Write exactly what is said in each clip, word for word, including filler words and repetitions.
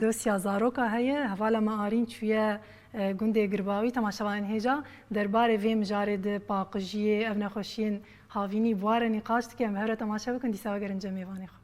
Dosya zaroka heye, hevala me Arîn çûye, e, gundê Girbawî, temaşevanên hêja, derbarê vê mijarê di paqijiyê, ev nexweşiyên havînî bi wa re nîqaş dike, em hev re temaşe bikin, dîsa vegerin cem mêvanê xwe.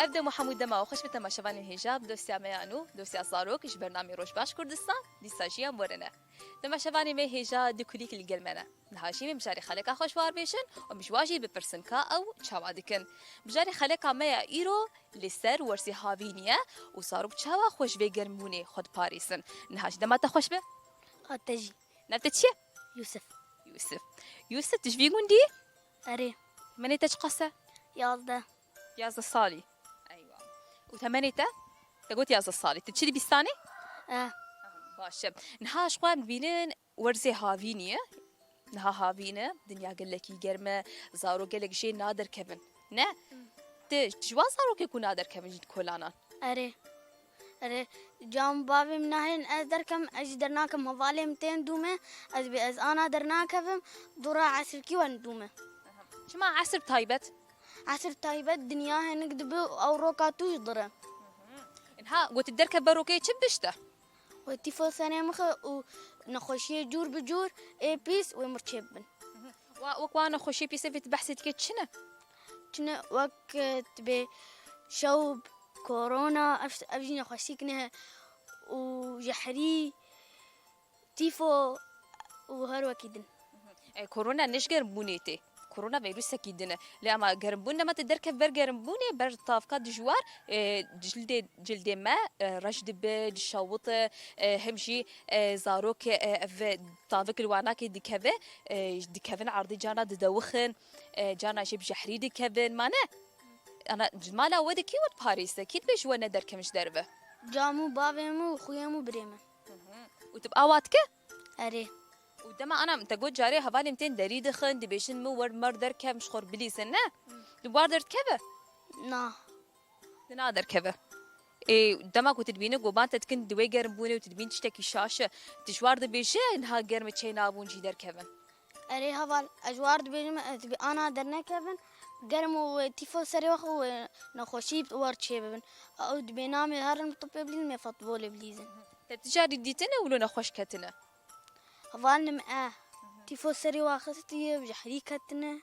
Ev dem û hemû dema xweş bi temaşevanên hêja bi dosya me ya nû, dosya zarok ji bernameyê Roj Baş Kurdistan, dîsa jî em werine. Temaşevanê me hêja di kulîk li gel me ne. Niha jî em ê mijarê xeleka xwe ji wan bêjin û em ji wan jî bipirsin ka ew çawa dikin. Mijarê xeleka me ya îro li ser werzê havînî ye û zarok çawa xwe ji vê germbûnê xwe diparêzin. Niha jî dema te xweş be. A te jî. Nav te çi ye? Yûsif. Yûsif. Yûsif, tu ji vî gundî yî? Erê. Temenê te çiqas e? Yazdeh. Yazdeh salî. Eywa. Û temenê te? Te got yazdeh salî. Tu çi dibistanî? Eh. Baş e. Niha ji xwe em dibînin werzê havînî ye. Niha havîn e, dinya gelekî germ e, zarok gelek jê naderkevin. Ne? Hmm. Tu ji wan zarokê ku naderkevin jî di kolanan? Erê. Erê, cam bavê min nahêlin ez derkem, ez jî dernakem, hevalê min tên dû me, ez bê ez ana dernakevim, dora esrkî wen dû me. Çima esr taybet? Esr taybet dinya hinek dibe û ew roka tûj dire. Niha got derkev ber rokê çi bişte? Wê tîfo serê mixe û nexweşiyê cûr bi cûr ê pîs wê mir çêbibin. Wa, wek wan nexweşiyê pîs evê tu behsê dike çi ne? Çi ne wek, e, tibê şewb, korona, ev, ev jî nexweşîk ne û jehrî, tîfo û her wekî din. E, korona ne ji germbûnê tê. Korona vîrusekî din e. Lê ama germbûn dema tu derkev ber germbûnê, ber tavka dijwar, e, cildê, cildê me, e, reş dibe, dişewite, e, hem jî, e, zarok, e, ev tavik li wanakê dikeve, e, dikevin erdê cana didewixin, e, cana jî bi jehrî dikevin. Ma ne? Ana, mala we de kî we diparêze? Kî dibê ji we nederkevin ji derve? Cam û bavê min û xuyê min û birê min. Hı hı. Û tu bi awa dike? Erê. Û dema ana min te got carê hevalên tên derî dixin, dibêjin min wer mer derkevim ji xwe re bilîzin, ne? Hı. Tu bi war derdikeve? Na. Tu naderkeve. Ê, dema ku tu dibîne goban te dikin di wê germbûnê û tu dibîn tiştekî şaş e, tu ji war dibêje niha germ e çê nabûn jî derkevin? Erê heval, ez ji war dibêjim, ez bi ana dernekevin, germ û wê tîfo serê we xwe wê nexweşî war çêbibin. Ew dibê namê herin bi topê bilîzin, mê futbolê bilîzin. Te tu carî dîtine wilo nexweş ketine? Hevalin me e. Tîfo serê wa xistiye, bi jehrî ketine.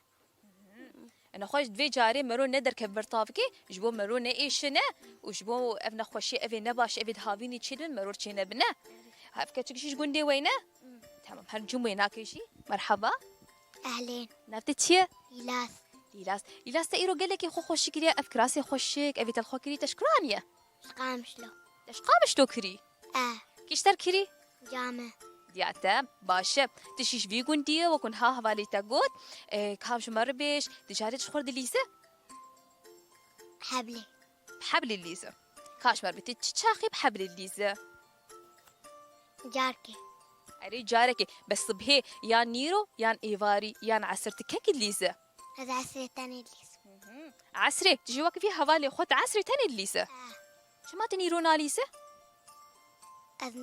Nexweş divê carê mero nederkeve ber tavikê, ji bo mero neêşine û ji bo ev nexweşî evê nebaş, evê di havînî çêdibin, mero çênebine. Ev keçik jî ji gundê we ne? Tamam, her cumê nake jî. Merhaba. Ehlên. Nav te çi ye? Lîlas. Lîlas. Lîlas, te îro gelekî xwe xweşik kiriye, ev kirasê xweşik, evê te li xwe kirî, te ji kura aniye? Ji Qamişlo. Te ji Qamişlo kirî? E. Kî ji te re kirî? Came. Diya te, baş e. Tu jî ji vî gundî ye, wekû niha hevalê te got. E, ka ji me re bêj, tu carê ji xwe re dilîze? Heblê. Bi heblê dilîze. Ka ji me re bê, tu çi çaxî bi heblê dilîze? Carkê. Erê, carekê. Bes sibhê yan nîro, yan êvarî, yan esir tu kengî dilîze? Ez esrê tenê dilîzim. Hı hı. Esrê, tu jî wek vî hevalê xwe tu esrê tenê dilîze? Eh. Çima tu nîro nalîze? Ez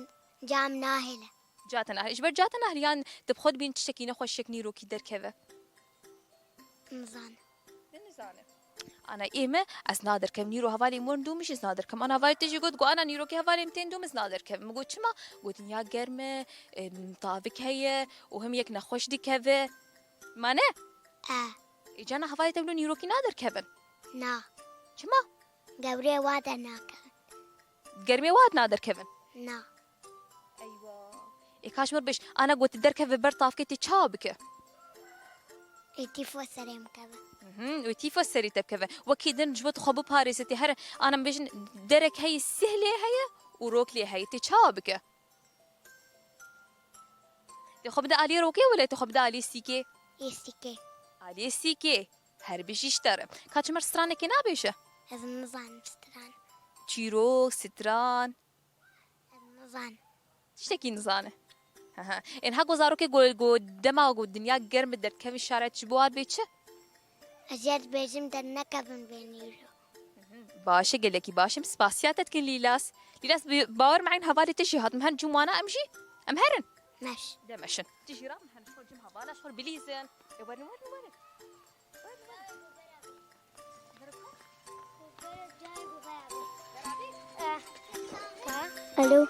cam nahêle. Ca te nahêle. Ji ber ca te nahêle yan tu bi xwe dibîn tiştekî nexweşiyek nîrokî derkeve? Nizane. Te nizane. Ana ê me, ez naderkevim nîro hevalê min werin dû min jî ez naderkevim. Ana hevalê te jî got, got ana nîrokê hevalê min tên dû min ez naderkevim. Min got çima? Got dinya germ e, e, tavik heye û hem yek nexweş dikeve. Ma ne? E. Ê, cana hevalê te wilo nîrokî naderkevin? Na. Çima? Gewrê wa de nakevin. Germê wa de naderkevin? Na. Eywa. Ê, ka ji me re bêj, ana got derkeve ber tavkê tê çawa bike? Ê tîfo serê min keve. Mhm, wê tîfo serî te bikeve. Wekî din ji bo tu xwe biparêze tê here, ana em bêjin derek heye, sih lê heye û rok lê heye. Tê çawa bike? Tê xwe bide aliyê rokê wele tê xwe bide aliyê sîkê? Ê sîkê. Aliyê sîkê. Her bijî ji te re. Ka çi me stranekê nabêje? Ez nizanim stran. Çîrok, stran. Ez nizanim. Tiştekî nizane. Hehe. Ên ha ku zarokê ku, ku dema ku dinya germ e derdikevin şare çi bo ar bê çi? Ez ê dibêjim dernekevin vê nîro. Baş e, gelekî baş e. Em spasiya te dikin Lîlas. Lîlas, bi-, bawer me ên hevalê te jî hat. Em herin cûm wana em jî. Em herin. Meş. De meşin. Tu jî ra em herin xwe cûm hevala xwe bilîzin. E, werin, werin, werin. Alo.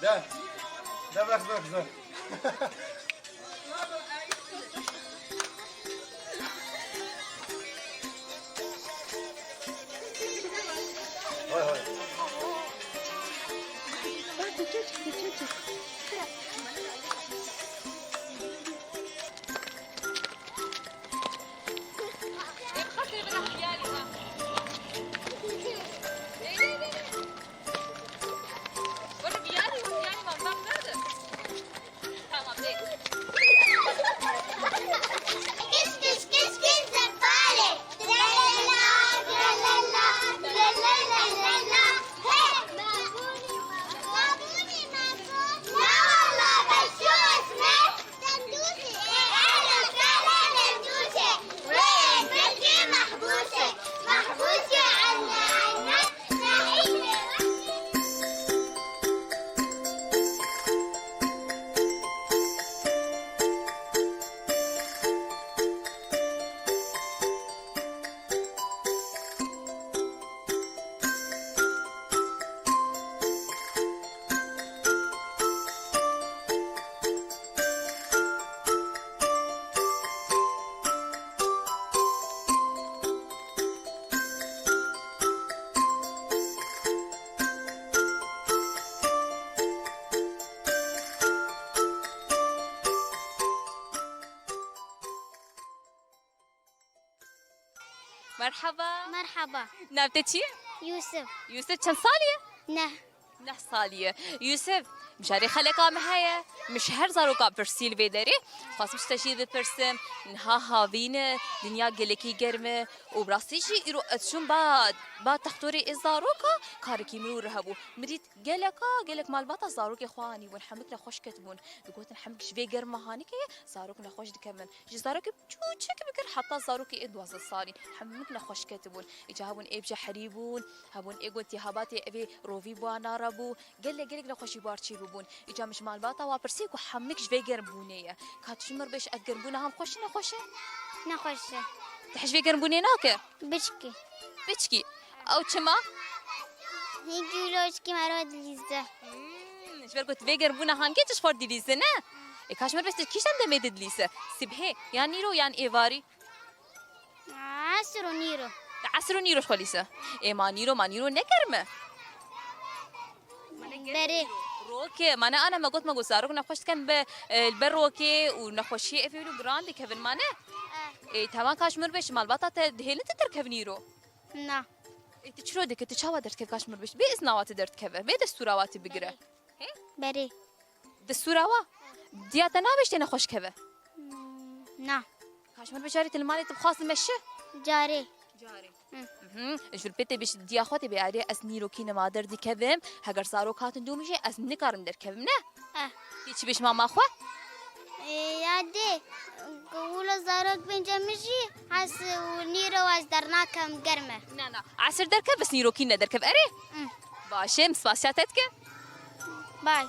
De. De, bak, bak, bak. Vay, vay. Tamam, peki. Kiş kiş kiş kiş zepale. Trelala, trelala, trelala. Hey! Mabuni, mabuni, mabuni. La walla, beşo esme. Tendûsê. Ê, ê, ê, tendûsê. Wê, belkî mehbûsê. Mehbûsê enne, enne. Merhaba. Merhaba. Nav te çi ye? Yusuf. Yusuf çend salî ye? Neh. Neh salî ye. Yusuf, mijarê xeleka me heye. Min ji her zaroka pirsî li vê derê. Xwestim ji te jî bipirsim. Niha havîn e, dinya gelekî germ e. Û bi rastî jî îro ez çûm ba, ba textorê ê zaroka, karekî min û re hebû. Min dît geleka, gelek malbata zarokê xwe anîbûn. Hemik nexweş ketibûn. Digotin hemik ji vê germa hanike ye, zarok nexweş dikevin. Ji zarokê çûçik bigir heta zarokê ê duwazdeh salî. Hemik nexweş ketibûn. Îca hebûn ê bi ceherî bûn, hebûn ê got têhabatê evê rovî bi wan nara bû. Gelek, gelek nexweşî bi wan çêbûbûn. Îca min ji malbata wa pirsî ku hemik ji vê germbûnê ye. Ka tu ji min re bêj ev germbûna hem xweş e, nexweş e? Nexweş e. Tu hej vê germbûnê nake? Biçkî. Biçkî. Ew çima? Hîn kîloçkî mero dilîze. Hmm, ji ber ku tu vê germbûna hanike tu ji xwe dilîze, ne? Ê, ka ji min re bêj tu kîjan demê didilîse? Sibhê, yan nîro, yan êvarî? Esr û nîro. Te esr û nîro ji xwe lîse. Ê ma nîro, ma nîro ne germ e? Berê. Rokê, ma ne ana me got, me got zarok nexweş dikin be, e, li ber rokê û nexweşiyê evê wilo giran dikevin, ma ne? Eh. Ê, tevan ka ji min re bêj, malbata te dihêlin tu derkevî nîro? Na. Ê, tu çiro dikî, tu çawa derdikevî ka ji min re bêj? Bê izna wa tu derdikeve, bê destûra wa tu bigire. Berê. Hê? Berê. Destûra wa? Diya te nabêj tê nexweş keve? Hmm, na. Ka ji min re bêj carê tu li malê tu bixwazî meşe? Carê. Carê. Hı. Mhm. Ji vir pê tê bêj diya xwe tê bê arê ez nîrokî nema derdikevim. Heger zarok hatin dû min jî ez nikarim derkevim, ne? Eh. Tê çi bêj mama xwe? Ê, ya dê, ku wilo zarok bên cem min jî, ez û nîro ez dernakevim germ e. Na, na. Esir derkev, bes nîrokî nederkev. Erê? Hı. Baş e, em spasiya te dikin. Bay.